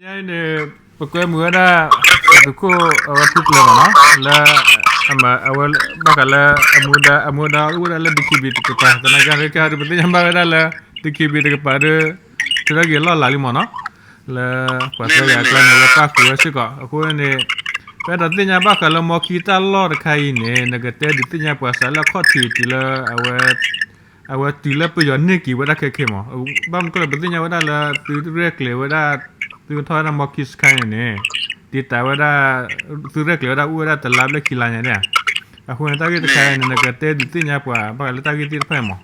ညါအံၤန့ၣ် ပကွဲမုာ်ဝဲဒၣ် သုးခိၣ်အဝဲဖုကျၢၤမ့ၢ်နီၤ လၢ အဝဲဘၣ်ဃးလၢ အမူဒါ အမူဒါအိၣ်ဝဲဒၣ်လၢ DKBA တကပၤ သနာ်က့န့ၣ် ကဲဟီဒုး ပသ့ၣ်ညါဘၣ်ဝဲဒၣ်လၢ DKBA တကပၤဒီး ထုးထီၣ်က့ၤအလီၢ်အလၤလံမ့ၢ်နီၤ လၢပှၤသၢဂၤအကျါန့ၣ် အဝဲပၣ်ဃုာ်ဝဲစ့ၢ်ကီး အဃိန့ၣ် ပအဲၣ်ဒိးသ့ၣ်ညါဘၣ်ဃးလၢမီခံတၢ်လီၢ်တခါအံၤန့ၣ် နကတဲဒုးသ့ၣ်ညါပှၤစးလၢအခီၣ်ထံးတုၤလၢ အဝဲတုၤလၢပယီၤန့ၢ်က့ၤဝဲဒၣ်ခဲခဲမး ဘၣ်မနုၤလဲၣ် ပသ့ၣ်ညါဝဲဒၣ်လၢသုရဲၣ်ကျဲၤဝဲဒၣ် သုကထီၣ်ဝဲဒၣ်မီခံစခါန့ၣ်န့ၣ် ဒ့တၢ်ဝဲဒၣ် သုရဲၣ်ကျဲၤဝဲဒၣ်အိၣ်ဝဲဒၣ်တလါဘျဲၣ်ခံလါညါဒၣ်ဧါ အဃိန့ၣ် တၢ်ဂ့ၢ်တခါအံၤန့ၣ် နကတဲဒုးသ့ၣ်ညါပှၤဘၣ်ဃးလၢတၢ်ဂ့ၢ်သ့ၣ်တဖၣ်အံၤမး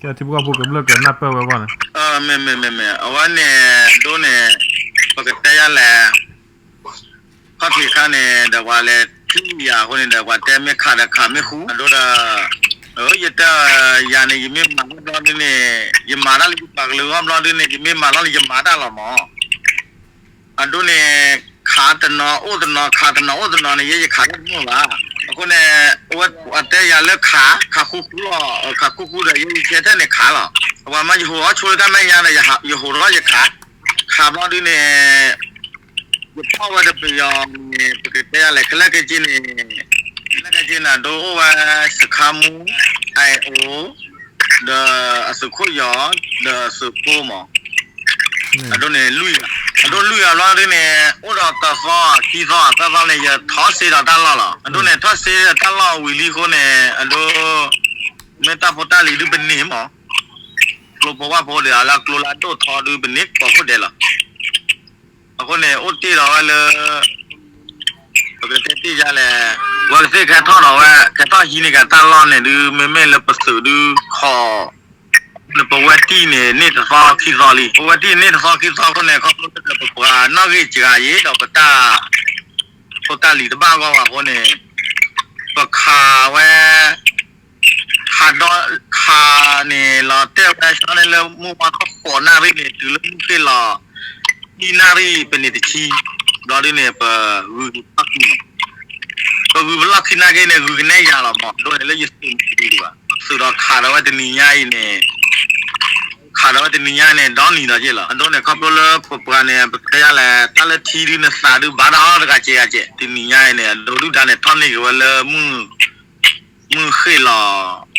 ကထံဖိကီၢ်ဖိကမျၢၢ်ကနၢ်ပၢၢ်ဝဲအဂီၢ်န့ၣ် မ့ၢ်မ့ၢ်မ့ၢ်မ့ၢ် အဝဲန့ၣ် ဒိန့ၣ် ပကတဲယၤလဲၣ် ခီၣ်ထံးခါန့ၣ် ဒီးပှၤလဲၤထံၣ်ယၤအဃိန့ၣ်ဒီး ပှၤတဲမ့ၢ်ခးဒီးခး မ့ၢ်ဃူအဒိဒီး ယတဲယၤန့ၣ် ယမ့ၢ်မၤဘျီဒုန့ၣ် ယမၤတၢ်လၢယပှၤကလုာ်အဂီၢ်ဘျီဒုန့ၣ် ယမ့ၢ်မၤလီၤန့ၣ် ယမၤတၢ်လီၤမး အဒိန့ၣ် ခးတနီၤအိၣ်တနီၤ ခးတနီၤအိၣ်တနီၤန့ၣ် ယဲယခးတၢ်တမုာ်ဘၣ်. အဃိန့ၣ် အဝဲတဲယၤလၢခး ခးဃူဃူလီၤ ခးဃူဃူဒီး ယဲယဆဲထဲန့ၣ်ခးလီၤ. အဝဲမ့ၢ်ယဟိးအီၤဆိလၢတၢ်မဲာ်ညါဒီး ယဟိးထီၣ်ယခး ခးဘျီဒုန့ၣ် ယဖီၣ်ဝဲဒီးပယီၤန့ၣ် ပကတဲယၤလဲၣ် ခဲလၢာ်ခဲဆ့န့ၣ် ခဲလၢာ်ခဲဆ့န့ၣ် အဒိအိၣ်ဝဲ စခါမူ အိၣ် ဒီးအသုးခိၣ်ယီၤ ဒီးအသုးဖိမး အဒိန့ၣ် အဒိလွံၢ်ဂၤဘျီဒုန့ၣ် အိၣ်ဒီးတသီ ခံသီ သၢသီန့ၣ် ယထီၣ်စ့ဒီးတၢ်လီၢ်လီၤ. အဒိန့ၣ် ထီၣ်စ့ဒီးတၢ်လီၢ်ဝံၤလံအဃိန့ၣ် အဒိ မ့ၢ်တၢ်ဖိတၢ်လံၤဒုပန့ၢ်မး ကျိဖိဝၣ်ဖိဒီး လၢကျိလၢအဒိၣ်ထီဒုပန့ၢ်ကိးခိၣ်ဒဲးလီၤ. အဃိန့ၣ် အိၣ်တ့ၢ်ဒီးဝဲလၢ ပကတဲတ့ၢ်ယၤလဲၣ် ဝဲကသ့ၣ်ကဲထီၣ်ဒီးဝဲ ကဲထီၣ်ဟံးန့ၢ်က့ၤတၢ်လီၢ်န့ၣ်ဒု မ့မ့ၢ်လၢပသုးဒုခီ လၢပဝဲတံၢ်န့ၣ် န့ၢ်တသီခံသီလံ. ပဝဲတံၢ်န့ၢ်တသီခံသီအဃိန့ၣ် ခီဖျိလၢပပှၤနီၣ်ဂံၢ်စှၤယံၤဒီးပတၢ် ဖိတၢ်လံၤတဘၣ်ဂီၢ်ဘၣ်အဃိန့ၣ် ပခးဝဲ ခးဒီး ခးန့ၣ်လီၤတဲာ်ဝဲဆီန့ၣ်လၢမုၢ်ဝါထီၣ်ဃိးနၣ်ရံၣ်န့ၣ် တုၤလၢမုၢ်ဃ့ၢ်လီၤ ခံနၣ်ရံၣ်ပနံးတဆံ ဘျီဒုန့ၣ် ပဂုၤက့ၤထီၣ်ခံန့ၣ် ပဂုၤပလီၢ်ခံနၣ်ရံၣ်န့ၣ် ဂုၤကနဲၣ်ယၤလီၤမး အဒိန့ၣ်လၢယသုးမုၢ်တဒုဘၣ် သုးဒီးခးဒီးဝဲတနံၤညါအံၤန့ၣ် ခးဒီးဝဲတနံၤညါန့ၣ် ဒီနံၤဒီးယ့ၢ်လီၤ. အဒိန့ၣ် ခီဖျိလၢပပှၤန့ၣ် ပတဲယၤလဲၣ် တၢ်လၢထံဒုနသးဒုဘၣ်ဒီးတဂၤကဲဂၤကဲ တနံၤညါအံၤန့ၣ် အဒိဒုၣ်ဒါန့ၣ် ထီၣ်န့ၢ်က့ၤဝဲလၢ မုၢ်ဃ့ၢ်လီၤ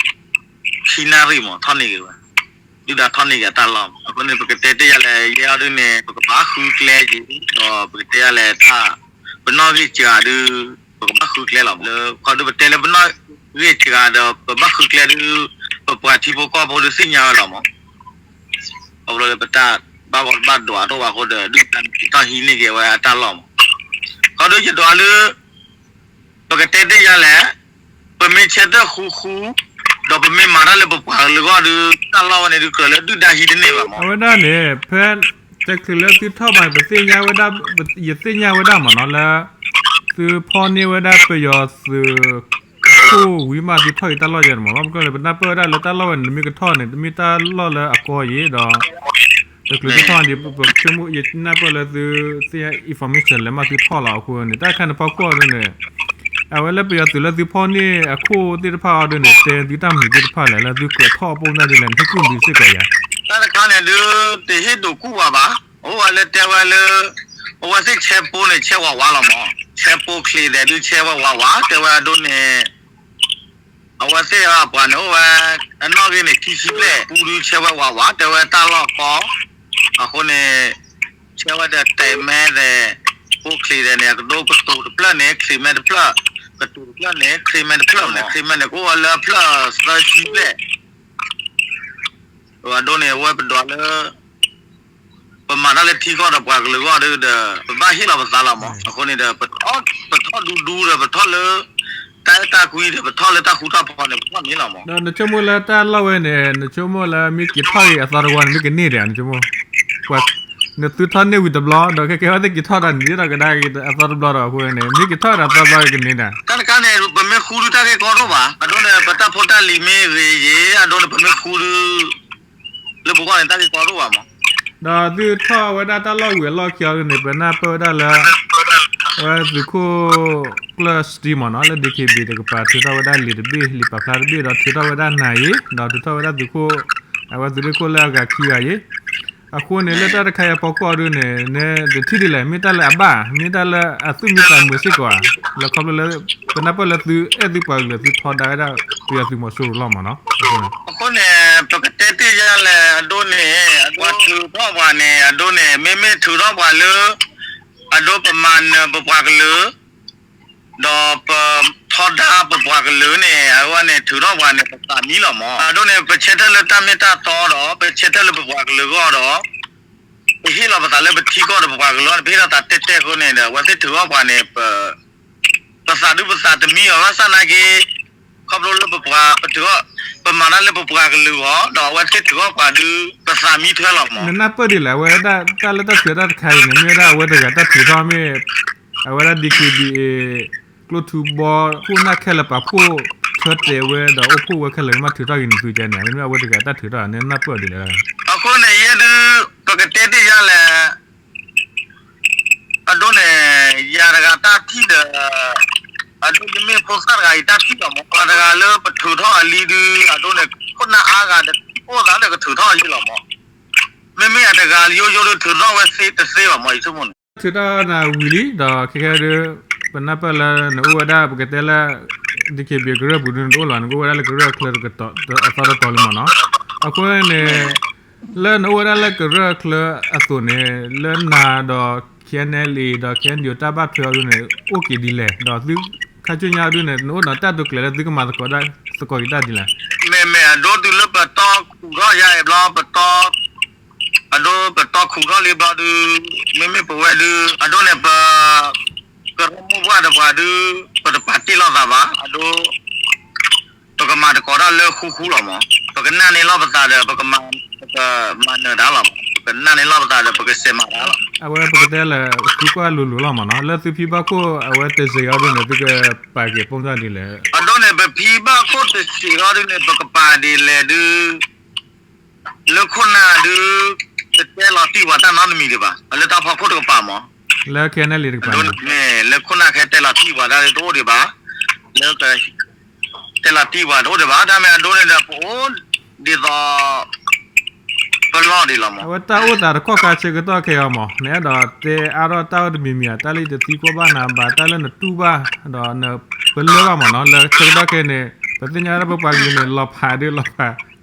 ခံနၣ်ရံၣ်မး ထီၣ်န့ၢ်က့ၤဝဲ ဒုၣ်ဒါထီၣ်န့ၢ်က့ၤအတၢ်လီၢ်မး အဃိန့ၣ် ပကတဲတ့ၢ်ယၤလဲၣ် ယဲအီၤဒုန့ၣ် ပကဘၣ်ဃုကျဲက့ၤ ဒီးပကတဲယၤလဲၣ်တၢ် ပနီၣ်ဂံၢ်စှၤဒု ပကဘၣ်ဃုကျဲလီၤ. လၢခီဒုပတဲလၢပနီၣ်ဂံၢ်စှၤဒီး ပဘၣ်ဃုကျဲဒု ပပှၤထံဖိကီၢ်ဖိဒုသ့ၣ်ညါဝဲလီၤမး ခီဖျိလၢပတၢ်ဘၣ်ဂီၢ်တဘၣ်ဒွးတအိၣ်ဘၣ်အဃိဒီး ဒုၣ်ဒါန့ၣ် က့ၤထီၣ်ဟံးန့ၢ်က့ၤဝဲအတၢ်လီၢ်မး ခီဒုယဒွးလၢ ပကတဲတ့ၢ်ယၤလဲၣ် ပမ့ၢ်ဆဲးတၢၢ်ဃူဃူ ဒီးပမ့ၢ်မၤတၢ်လၢပပှၤကလုာ်အဂီၢ်ဒု တၢ်လီၢ်ဝဲန့ၣ်ဒု ကြၢးလၢဒုၣ်ဒါဟံးတန့ၢ်ဘၣ်မး အဝဲဒၣ်န့ၣ် ဖဲ တချုးလၢသုထီၣ်ဘၣ်န့ၣ် ပသ့ၣ်ညါဝဲဒၣ် ယသ့ၣ်ညါဝဲဒၣ်မးနီၤလၢ သုဖီၣ်န့ၢ်ဝဲဒၣ်ပယီၤသုးခိၣ်ဝံၤမး သုထီၣ်က့ၤတၢ်လီၢ်ယဲန့ၣ်မး ဘၣ်မနုၤလဲၣ် ပနၢ်ပၢၢ်ဝဲဒၣ်လၢတၢ်လီၢ်ဝဲန့ၣ် တမ့ၢ်ကထီၣ်န့ၣ် တမ့ၢ်တၢ်လီၢ်လၢအကီယံၤဒီး တချုးသုထီၣ်န့ၣ် ပဆိကမိၣ် ယနၢ်ပၢၢ်လၢသုသ့ၣ်ညါ information လၢမးသုထီၣ်လီၤအဃိန့ၣ် တၢ်တခါန့ၣ်ဖီခိၣ်အီၤဒုန့ၣ် အဝဲလၢပယီၤသုးလၢသုဖီၣ်န့ၢ်အခိၣ်သ့ၣ်တဖၣ်အီၤဒုန့ၣ် တဲသုတၢ်မနုၤသ့ၣ်တဖၣ်လဲၣ် လၢသုကြၢးထီၣ်အပိၢ်မနုၤဒ်လဲၣ် နဟ့ၣ်ကူၣ်မနုၤစ့ၢ်ကီးယၤ တၢ်တခါန့ၣ်ဒု တဟ့ၣ်ဒိးကူၣ်ဝဲဘၣ် အိၣ်ဝဲလၢတဲဝဲလၢ အဝဲသ့ၣ်ဆဲးပိန့ၣ် ဆဲးဝးဝးလီၤမး ဆဲးပိချံးဒဲးဒုဆဲးဝဲဝးဝး တဲဝဲအဒိန့ၣ် အဝဲသ့ၣ်အပှၤန့ၣ်အိၣ်ဝဲ အနီၣ်ဂံၢ်န့ၣ် ခံဆံဘျဲၣ် ပူဒုဆဲးဝဲဝးဝး တဲဝဲတၢ်လီၢ်ကီ အဃိန့ၣ် ဆဲးဝဲဒီးတဲးမဲဒီး ပိချံးဒဲးန့ၣ် အကဒိကတိၤတဖျၢၣ်န့ၣ် ချံးမဲတဖျၢၣ် ကတိၤတဖျၢၣ်န့ၣ် ချံးမဲတဖျၢၣ်န့ၣ် ချံးမဲန့ၣ် ကအိၣ်ဝဲလၢအဖျၢၣ်သၢဆံဘျဲၣ် အဒိန့ၣ် အဝဲပဒွးလၢ ပမၤတၢ်လၢထံကီၢ်ဒီးပှၤကလုာ်အဂီၢ်ဒီး ပဘၣ်ဟ့ၣ်လီၤပသးလီၤမး အဃိန့ၣ်ဒီး ပထီၣ်ဒူဒူဒီး ပထီၣ်လၢ တၢ်အဲၣ်တၢ်ကွံဒီး ပထီၣ်လၢတၢ်ဃူတၢ်ဖိးန့ၣ် ပထီၣ်န့ၣ်လီၤမး ဒီးနဆိကမိၣ်လၢတၢ်လီၢ်ဝဲန့ၣ် နဆိကမိၣ်လၢမ့ၢ်က့ၤထီၣ်က့ၤအသီတဝီန့ၣ် မ့ၢ်ကန့ၢ်ဒံး နဆိကမိၣ် နသုထီၣ်န့ၢ်ဝံၤတဘျီ ဒီးခဲကဲဝဲသ့ၣ်က့ၤထီၣ်ဒီးန့ၢ်ဒီးကဒါက့ၤအသီတဘျီဒီးအဃိန့ၣ် မ့ၢ်က့ၤထီၣ်ဒီးအသီတဘျီကန့ၢ်ဒံး တၢ်တခါန့ၣ် ပမ့ၢ်ဃူဒုတၢ်ဂ့ၢ်ကီဒိၣ်ဘၣ် အဒိန့ၣ် ပတၢ်ဖိတၢ်လံၤမ့ၢ်ဂ့ၤယ့ၤ အဒိန့ၣ် ပမ့ၢ်ဃူဒု လၢပဂီၢ်န့ၣ် တၢ်ဂ့ၢ်ကီဒိၣ်ဘၣ်မး ဒီးသုထီၣ်ဝဲဒၣ်တၢ်လီၢ်ဝံၤအလီၢ်ခံအီၤဒုန့ၣ် ပနၢ်ပၢၢ်ဝဲဒၣ်လၢ အဝဲသုးခိၣ်ကျၢၢ်စတံမးနီၤ လၢ DKBA တကပၤ ထုးထီၣ်ဝဲဒၣ်လံာ်တဘ့ၣ် လံာ်ပာ်ဖျါတဘ့ၣ် ဒီးထုးထီၣ်ဝဲဒၣ်နၤအံၤ ဒီးထုးထီၣ်ဝဲဒၣ်သုးခိၣ် အဝဲသုးရ့ၣ်ခိၣ်လၢအဂၤခံဂၤအံၤ အဃိန့ၣ် လၢတၢ်တခါအံၤအဖီခိၣ်အံၤဒုန့ၣ် နတထံၣ်ဒ်လဲၣ်, မ့ၢ်တၢ်လၢအဘၣ်, မ့ၢ်တၢ်လၢအသူၣ်မံသးမုာ်စ့ၢ်ကီးဧါ, လၢခီဖျိလၢ ပနၢ်ပၢၢ်လၢသုအဲၣ်သုပှၤကလုာ် သုထီဒါဝဲဒၣ်ပယီၤသုးမီၤစိရိၤလီၤမးနီၤ. အဃိန့ၣ် ပကတဲတ့ၢ်ယၤလဲၣ်, အဒိန့ၣ် ပှၤထုးထီၣ်ပှၤန့ၣ် အဒိန့ၣ် မ့မ့ၢ်ထုးထီၣ်ပှၤလၢ အဒိပမၤနၢၤပပှၤကလုာ် ဒီးပထီဒါပပှၤကလုာ်န့ၣ် အဝဲန့ၣ်ထုးထီၣ်ပှၤန့ၣ် ပသးမံလီၤမး. အဒိန့ၣ် ပဆၢထၢၣ်လၢတၢ်မ့ၢ်တၢ်တီဒီး ပဆၢထၢၣ်လၢပပှၤကလုာ်အဂီၢ်ဒီး ပဟ့ၣ်လီၤပသးလၢပထံကီၢ်ဒီးပပှၤကလုာ်အဂီၢ်န့ၣ် ပဟ့ၣ်လီၤသးတဲတဲအဃိန့ၣ်ဒီး အဝဲသ့ၣ်ထုးထီၣ်ပှၤန့ၣ် ပ ပသးဒုပသးတမံအီၤဘၣ်ဆၣ်နာ်က့ ခီဖျိလၢပပှၤ ပထုးထီၣ် ပမၤတၢ်လၢပပှၤကလုာ်အဂီၢ် ဒီးအဝဲသ့ၣ်ထုးထီၣ်ပှၤဒု ပသးမံထွဲလီၤမး. နနၢ်ပၢၢ်ဒ်လဲၣ်, အဝဲဒၣ်တၢ်လၢတၢ်ထုးတၢ်တခါအံၤန့ၣ် မ့ၢ်ဝဲဒၣ်အဝဲတဂၤတၢ်ထုးထီၣ်မ့ၢ် အဝဲဒၣ် DKBA ကျိၣ်ထူဘီ ခိၣ်နၢ်ခဲလၢာ်ပာ်ဖှိၣ်ထၢတဲာ်ဝဲဒီးအိၣ်ဖှိၣ်ဝဲခဲလၢာ်မ့ၢ်ထုးထီၣ်က့ၤန့ၣ် သုကဲန့ၣ် မ့မ့ၢ်အဝဲတဂၤတၢ်ထုးထီၣ် နနၢ်ပၢၢ်ဒ်လဲၣ်. အဃိန့ၣ် ယဲဒု ပကတဲတ့ၢ်ယၤလဲၣ် အဒိန့ၣ် ယၤတဂၤတၢ်ထံၣ်ဒီး အဒိယမ့ၢ်ဖိသၣ်တဂၤအံၤတၢ်ထံၣ်လီၤမး, ပှၤတဂၤလၢပထုးထီၣ်အလံဒု အဒိန့ၣ် ခိၣ်နၢ်အါဂၤဒီး အိၣ်သးဒီးကထုးထီၣ်အလံလီၤမး. မ့မ့ၢ်အတဂၤယိယိဒုထုးထီၣ်ဝဲသ့တသ့ဘၣ်မး ယဆိကမိၣ်န့ၣ်. ထုးထီၣ်နၤဝံၤလံ ဒီးခဲခဲဒု ပနၢ်ပၢၢ်လၢနအိၣ်ဝဲဒၣ် ပကတဲလၢ DKBA ကရၢၢ်ပူၤဒု နတအိၣ်လီၤ နကအိၣ်ဝဲဒၣ်လၢကရၢၢ်ချၢအသီတတီၤလံမးနီၤ. အဃိန့ၣ် လၢနအိၣ်ဝဲဒၣ်လၢကရၢၢ်ချၢအသိးန့ၣ် လၢနၤဒီး KNLA ဒီး KNDO တၢ်ဘၣ်ထွဲအီၤဒုန့ၣ် အိၣ်က့ၤဒ်လဲၣ်, ဒီးသုခါဆူညါအီၤဒုန့ၣ် နအိၣ်ဒီးတၢ်တိာ်ကျဲၤလၢသုကမၤသကိးတၢ်သကိးက့ၤတၢ်ဒ်လဲၣ်. မ့မ့ၢ်အဒိတုၤလၢပတီၢ်ခူၣ်ထီၣ်ယၤအံၤဘျီ ပတီၢ် အဒိပတီၢ်ခူၣ်ထီၣ်လံဘျီဒု မ့မ့ၢ်ပဝဲဒု အဒိန့ၣ်ပ ကရၢမိၢ်ပှၢ်တပှၤဒု ပတပာ်တ့ၢ်လိာ်သးဘၣ် အဒိ ပကမၤသကိးတၢ်လၢဃူဃူလီၤမး. ပကနၣ်န့ၢ်လိာ်ပသးဒီး ပကမၤ ပကမၤနၢၤတၢ်လီၤမး. ပကနၣ်န့ၢ်လိာ်ပသးဒီး ပကစဲးမၤတၢ်လီၤ. အဝဲပကတဲလၢ သံကွၢ်လိၤလိၤလီၤမးနီၤ, လၢသုဖံဘၣ်ခိၣ်အဝဲတစ့းအီၤဒုန့ၣ် သုကပာ်က့ၤပိာ်မုၣ်တၢ်ဒ်လဲၣ်. အဒိန့ၣ် ပဖံဘၣ်ခိၣ်တစ့းအီၤဒုန့ၣ် ပကပာ်ဒ်လဲၣ်ဒု လၢခိၣ်နၢ်ဒု တတဲလီၤတံၢ်ပှၤတၢ်နီတမံၤဒံးဘၣ်, လၢတၢ်ဖီခိၣ်တကပၤမး. လၢ KNLA တကပၤန့ၣ် မ့ၢ်လၢခိၣ်နၢ်ခဲတဲလီၤတံၢ်ပှၤတၢ်တအိၣ်ဒံးဘၣ်, လၢ တဲလီၤတံၢ်ပှၤတအိၣ်ဒံးဘၣ်, တၢ်မ့ၢ်အဒိန့ၣ်ဒီး ပအိၣ်ဒ်သိး ပလီၢ်ဒံးလီၤမး. အဝဲတၢ်အိၣ်သးတကီၢ်ခါဆၢကတီၢ်ခဲအံၤမး နအဲၣ်ဒိးတဲအါထီၣ်တၢ်အိၣ်တမံၤမံၤဧါ, တၢ်လၢယတသံကွၢ်ဘၣ်နၤဘၣ်, တၢ်လၢနတူၢ်ဘၣ် ဒီးနပလၢၢ်ဘၣ်မးနီၤ, လၢဆၢကတီၢ်ခဲအံၤန့ၣ် ပသ့ၣ်ညါဒၣ်ပပှၤကလုာ်န့ၣ် လီၤဖးဒုးလီၤဖး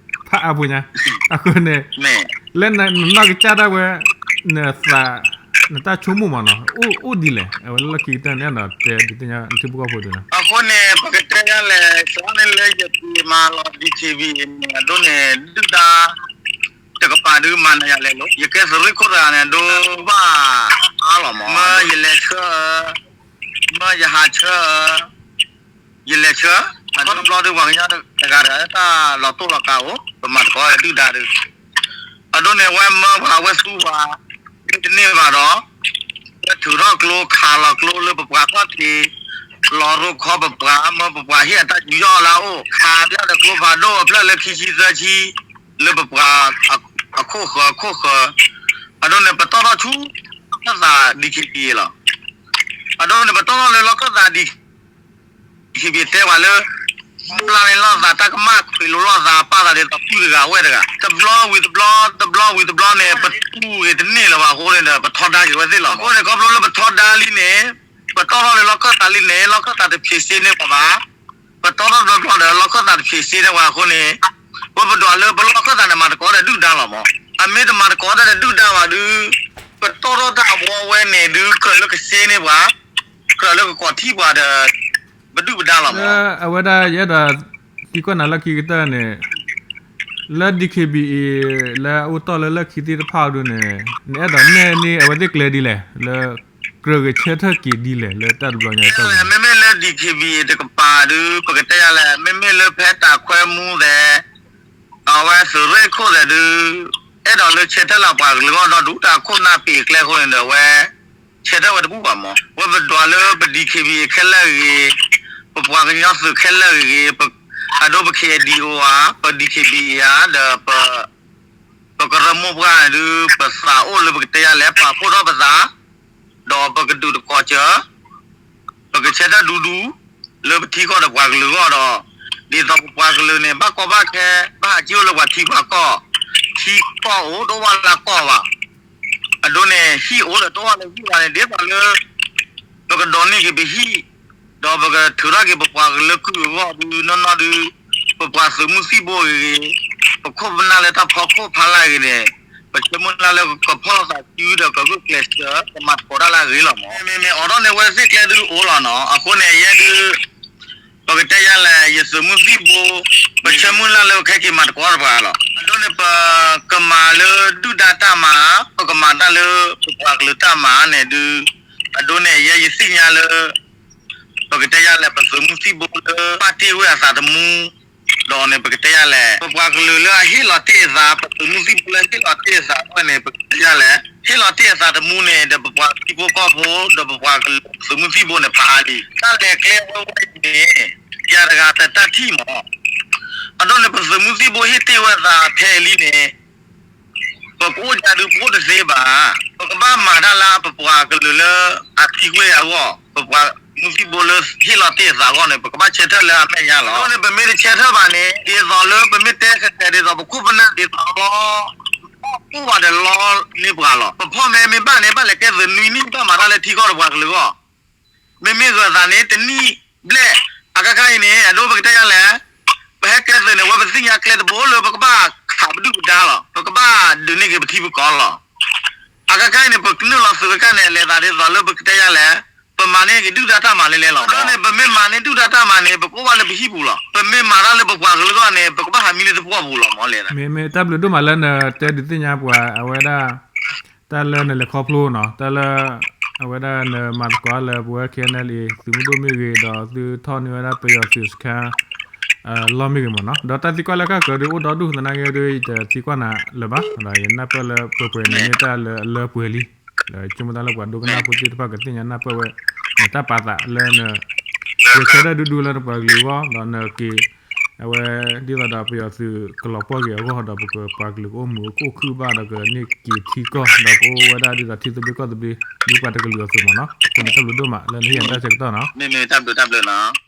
ဖးအါပူၤညါ, အဃိန့ၣ် လၢနနီၢ်ကစၢ်ဒၣ်ဝဲ နသး နတၢ်ဆိကမိၣ်မးနီၤ အိၣ်အိၣ်ဒ်လဲၣ်, အဝဲလၢလီၢ်ခံကတၢၢ်န့ၣ်ဒီး တဲဒုးသ့ၣ်ညါထံဖိကီၢ်ဖိဒုးနီၤ. အဃိန့ၣ် ပကတဲဒ်လဲၣ် စးန့ၣ်လၢယက့ၤမၤလီၤ DKBA န့ၣ် အဒိန့ၣ် ဒုၣ်ဒါ တကပၤဒုးမၤနၢၤယၤလဲၣ်လီၤ, ယကဲသုးရ့ၣ်ခိၣ်တဂၤန့ၣ် ဒိဘၣ်အါလီၤမး, မၢယလဲၤဆှၢ မၢယဟးဆှၢ ယလဲၤဆှၢ အဒိတဘျီဒုးပှၤကညီတဂၤတဂၤ တၢ်လီၤတိၢ်လီၤကးအိၣ် ပမၤသကိးဒုၣ်ဒါဒုး, အဒိန့ၣ် အဝဲမၢပှၤ အဝဲသူပှၤ ဒ်တန့ၢ်ဘၣ်ဒီး ဝဲထုးထီၣ်ကျိခးလီၤကျိလၢပပှၤခီၣ်ထံး လီၤရိခီပပှၤ မၢပပှၤဟ့ၣ်အတၢ်ယူးယီၣ်လၢအအိၣ် ခးပျၢ်ဒီးကျိဖးဒိၣ်အဖျၢၣ်လၢခံဆံသၢဆံ လၢပပှၤ အခိၣ်ဃၢၤအခိၣ်ဃၢၤ, အဒိန့ၣ် ပတီၢ်ထီၣ်ဆူ လီၢ်ခၢၣ်သး DKBA လီၤ. အဒိန့ၣ် ပတီၢ်ထီၣ်လၢလီၢ်ခၢၣ်သး DKBA တဲပှၤလၢ ပျၢ်န့ၢ်လိာ်သးတၢ်ကမၣ် ခွံးလိာ်လိာ်သး ပာ်သးဒ်သိးပုၢ်တဂၤဝဲၢ်တဂၤ တဘျီဝံၤတဘျီ တဘျီဝံၤတဘျီန့ၣ် ပတူၢ်ဂ့ၤတန့ၢ်လၢၤဘၣ်အဃိန့ၣ်ဒီး ပထီဒါက့ၤဝဲသ့ၣ်လီၤ. အဃိန့ၣ် ခီဖျိလၢပထီဒါလံန့ၣ် ပတီၢ်ထီၣ်လၢလီၢ်ခၢၣ်သးလံန့ၣ် လီၢ်ခၢၣ်သးတဖံးစ့န့ၢ်ပှၤဘၣ်. ပတီၢ်ထီၣ်တဘျီဘျီဒီး လီၢ်ခၢၣ်သးတဖံးစ့န့ၢ်ပှၤအဃိန့ၣ် ပပဒွးလၢပလီၢ်ခၢၣ်သးန့ၣ် မၤသကိးဒီးဒုၣ်ဒါလီၤမး. အမ့ၢ်တမၤသကိးတၢ်ဒီးဒုၣ်ဒါဘၣ်ဒုး ပတီၢ်ထီၣ်တၢ်အဘီအဝဲန့ၣ်ဒုး ကြၢးလၢကစ့န့ၢ်ပှၤ ကြၢးလၢကကိးထံၣ်ပှၤဒီး ပဒုၣ်ပဒါလီၤမး. အဝဲဒၣ်ယအဲၣ်ဒိးသံကွၢ်နၤလၢခံကတၢၢ်န့ၣ် လၢ DKBA လၢအအိၣ်တီၢ်လၢလၢခံသ့ၣ်တဖၣ်အဒိန့ၣ် နအဲၣ်ဒိးနဲၣ်န့ၢ်အဝဲသ့ၣ်ကျဲဒ်လဲၣ် လၢကြၢးဂဲၤဆၢထၢၣ်က့ၤဒ်လဲၣ်လၢတၢ်တဘျီညါအံၤ မ့မ့ၢ်လၢ DKBA တကပၤဒုး ပကတဲယၤလဲၣ် မ့မ့ၢ်လၢဖဲတၢ်ခွဲမူသဲး အဝဲသုးရ့ၣ်ခိၣ်သဲးဒုး အဲၣ်ဒိးလၢဆဲးထၢၣ်လၢပှၤကလုာ်အဂီၢ်ဒီးဒုး တၢ်ခိၣ်နၢ်ပ့ၤကျဲအဃိန့ၣ်ဒီး အဝဲ ဆဲးထၢၣ်ဝဲတဘူၣ်ဘၣ်မး. ဝဲပဒွးလၢပ DKBA ခဲလၢာ်ဂ့ၤ, ပပှၤကညီသုးခဲလၢာ်ဂ့ၤ, အဒိပ KNDO ဧါ, ပ DKBA ဧါ, ဒီးပ ပကရၢမိၢ်ပှၢ်န့ၣ်ဒုး ပသးအိၣ်လၢပကတဲယၤလဲၣ် ပာ်ဖှိၣ်ထီၣ်ပသး, ဒီးပကဒုးသကိးစၢၤ ပကဆဲးထၢၣ်ဒူဒူ လၢပထံကီၢ်ဒီးပှၤကလုာ်အဂီၢ်ဒီး ဒ်သိးပပှၤကလုာ်န့ၣ် ဘၣ်ကီဘၣ်ခဲ ဘၣ်ဟးက့ၤအိၣ်လၢပှၤထံပှၤကီၢ်, ထံကီၢ်အိၣ်တအိၣ်ဘၣ်လၢကီၢ်ဘၣ်. အဒိန့ၣ် ဟံၣ်အိၣ်ဒီးတအိၣ်ဘၣ်လၢဟံၣ်ဘၣ်န့ၣ် ဒ်သိးလၢ ပကဒိးန့ၢ်က့ၤပဟံၣ် ဒီးပကထုးထီၣ်က့ၤပပှၤကလုာ်ကုၢ်အဂီၢ်ဒုးနီၢ်နီၢ်ဒုး ပပှၤသုးမုၢ်သံၣ်ဘိဂ့ၤဂ့ၤ, ပခိၣ်ပနၢ်လၢတၢ်ဖီခိၣ်ဖီလာ်ဂ့ၤန့ၣ် ပဆၢမုၢ်လၢ်လၢကဖီၣ်လိာ်သးစုဒီးကဂုာ်ကျဲးစၢး ကမၤသကိးတၢ်လၢအဂ့ၤလီၤမး. မ့မ့ၢ်အိးထီၣ်န့ၢ်ဝဲသ့ၣ်ကျဲဒုးအိၣ်လီၤနီၤ. အဃိန့ၣ် ယဲဒုး ပကတဲယၤလဲၣ် ယသုးမုၢ်သံၣ်ဘိ ပဆၢမုၢ်လၢ်လၢပခဲက့ၤမၤသကိးတပှၤလီၤ. အဒိန့ၣ် ပကမၤလၢဒုၣ်ဒါတၢ်မၤ, ပကမၤတၢ်လၢပပှၤကလုာ်တၢ်မၤန့ၣ်ဒုး အဒိန့ၣ် ယဲယသ့ၣ်ညါလၢ ပကတဲယၤလဲၣ် ပသုးမုၢ်သံၣ်ဘိလၢ ပာ်တ့ၢ်ဝဲအသးသမူ ဒီးန့ၣ် ပကတဲယၤလဲၣ် ပပှၤကလုာ်လၢအဟ့ၣ်လီၤတ့ၢ်အသး ပသုးမုၢ်သံၣ်ဘိလၢဟ့ၣ်လီၤတ့ၢ်အသးအဂီၢ်န့ၣ် ပကတဲယၤလဲၣ် ဟ့ၣ်လီၤတ့ၢ်အသးသမူန့ၣ် ဒီးပပှၤထံဖိကီၢ်ဖိ ဒီးပပှၤကလုာ်သုးမုၢ်သံၣ်ဘိန့ၣ် ဖးအါလံ. တၢ်လဲၤကျဲဝဲဝဲအံၤန့ၣ် ယၤတဂၤတတၢ်ထံၣ်မး. အဒိန့ၣ် ပသုးမုၢ်သံၣ်ဘိဟ့ၣ်တ့ၢ်ဝဲသးထဲအံၤလံန့ၣ် ပကအိၣ်ဒၣ်ဒုးပအိၣ်တသ့ဘၣ်. ပကဘၣ်မၤတၢ်လၢပပှၤကလုာ်လၢအသံကွံာ်အဂီၢ်, ပပှၤမုၢ်သံၣ်ဘိလၢဟ့ၣ်လီၤတ့ၢ်အသးအဂီၢ်န့ၣ် ပကဘၣ်ဆၢထၢၣ်လၢအမဲာ်ညါလီၤ. အဒိန့ၣ် ပမ့ၢ်တဆၢထၢၣ်ဘၣ်န့ၣ် ဒ်သိးလၢပမ့ၢ်တဲဃဲၤဃဲၤဒ်သိး ပခိၣ်ပနၢ်ဒ်သိးလီၤ အိၣ်ဘၣ်ဒီးလီန့ၢ်ပှၤလီၤ. ပဖီၣ်မ့ၢ်မ့ၢ်ဘၣ်န့ၣ် ဘၣ်လဲၤကဲသုးနွံနံၣ် ဘၣ်မၤတၢ်လၢထံကီၢ်ဒီးပှၤကလုာ်အဂီၢ် မ့မ့ၢ်ဂၢၤသးန့ၣ် တနံၣ်ဘျဲၣ် အခါခါအံၤန့ၣ် အဒိပကတဲယၤလဲၣ် ပဟဲကဲသုးန့ၣ် ဝဲပသ့ၣ်ညါကျဲတဘိလၢပကဘၣ်ခးပဒုၣ်ပဒါလီၤ. ပကဘၣ်ဒုးန့ၢ်က့ၤပထံပကီၢ်လီၤ. အခါခါအံၤန့ၣ် ပကနုာ်လီၤသုးဝဲကါန့ၣ် လဲၤသးဒ်သိးလၢပကတဲယၤလဲၣ် ပမၤန့ၢ်က့ၤဒုၣ်ဒါတၢ်မၤလၢလဲလီၤ. အဒိန့ၣ် ပမ့ၢ်မၤန့ၢ်ဒုၣ်ဒါတၢ်မၤန့ၣ် ပကအိၣ်ဘၣ်လၢပဟံၣ်ပူၤလီၤ. ပမ့ၢ်မၤတၢ်လၢပပှၤကလုာ်အဂီၢ်န့ၣ် ပကဘၣ်ဟးမံလၢသပှၢ်ပူၤလီၤမးလဲၣ်. မ့မ့ၢ်တၢ်ဘျုးဒိၣ်မးလၢနတဲဒုးသ့ၣ်ညါပှၤအဝဲဒၣ် တၢ်လၢနလဲၤခီဖျိနီၤ တၢ်လၢ အဝဲဒၣ်နမၤသကိးလၢပဝဲ K N L A သုးမုၢ်ဒိၣ်မ့ၢ်ဂ့ၤ ဒီးသုထီၣ်န့ၢ်ဝဲဒၣ်ပယီၤသုးစခါ လီၢ်မ့ၢ်ဂ့ၤမးနီၤ ဒီးတၢ်သံကွၢ်လၢကၢ်ကၢၤဒုးအိၣ်ဒီဒူၣ်သနာ်က့ဒုး ယတသံကွၢ်နၤလၢၤဘၣ် ဒီးယနၢ်ပၢၢ်လၢပှဲၤပှဲၤန့ၣ်မ့ၢ်တၢ်လၢအလၢပှဲၤလံ ဒီးဆိကမိၣ်တၢ်လၢပှၤဒိကနၣ်ဖိသ့ၣ်တဖၣ်ကသ့ၣ်ညါနၢ်ပၢၢ်ဝဲ နတၢ်ပာ်သးလၢန ယဆၢထၢၣ်ဒုဒုလၢနပှၤကလုာ်အဂီၢ် ဒီးနက့ၤ အဝဲဒ်သိးဒီးပယီၤသုးကလီၤပှီၢ်က့ၤအဂီၢ်ဒီး ပကပှၤကလုာ်ကအိၣ်မုာ်အိၣ်ခုၣ်ဘၣ်ဒီးကန့ၢ်က့ၤထံကီၢ် ဒီးကအိၣ်ဝဲဒၣ်ဒ်သိးထံသဘျ့ကီၢ်သဘျ့ ဒ်ပှၤတကလုာ်အသိးမးနီၤ အဃိန့ၣ်တၢ်ဘျုးဒိၣ်မးလၢနဟ့ၣ်ယၤတၢ်ဆၢကတီၢ်နီၤ မ့မ့ၢ်တၢ်ဘျုးတၢ်ဘျုးနီၤ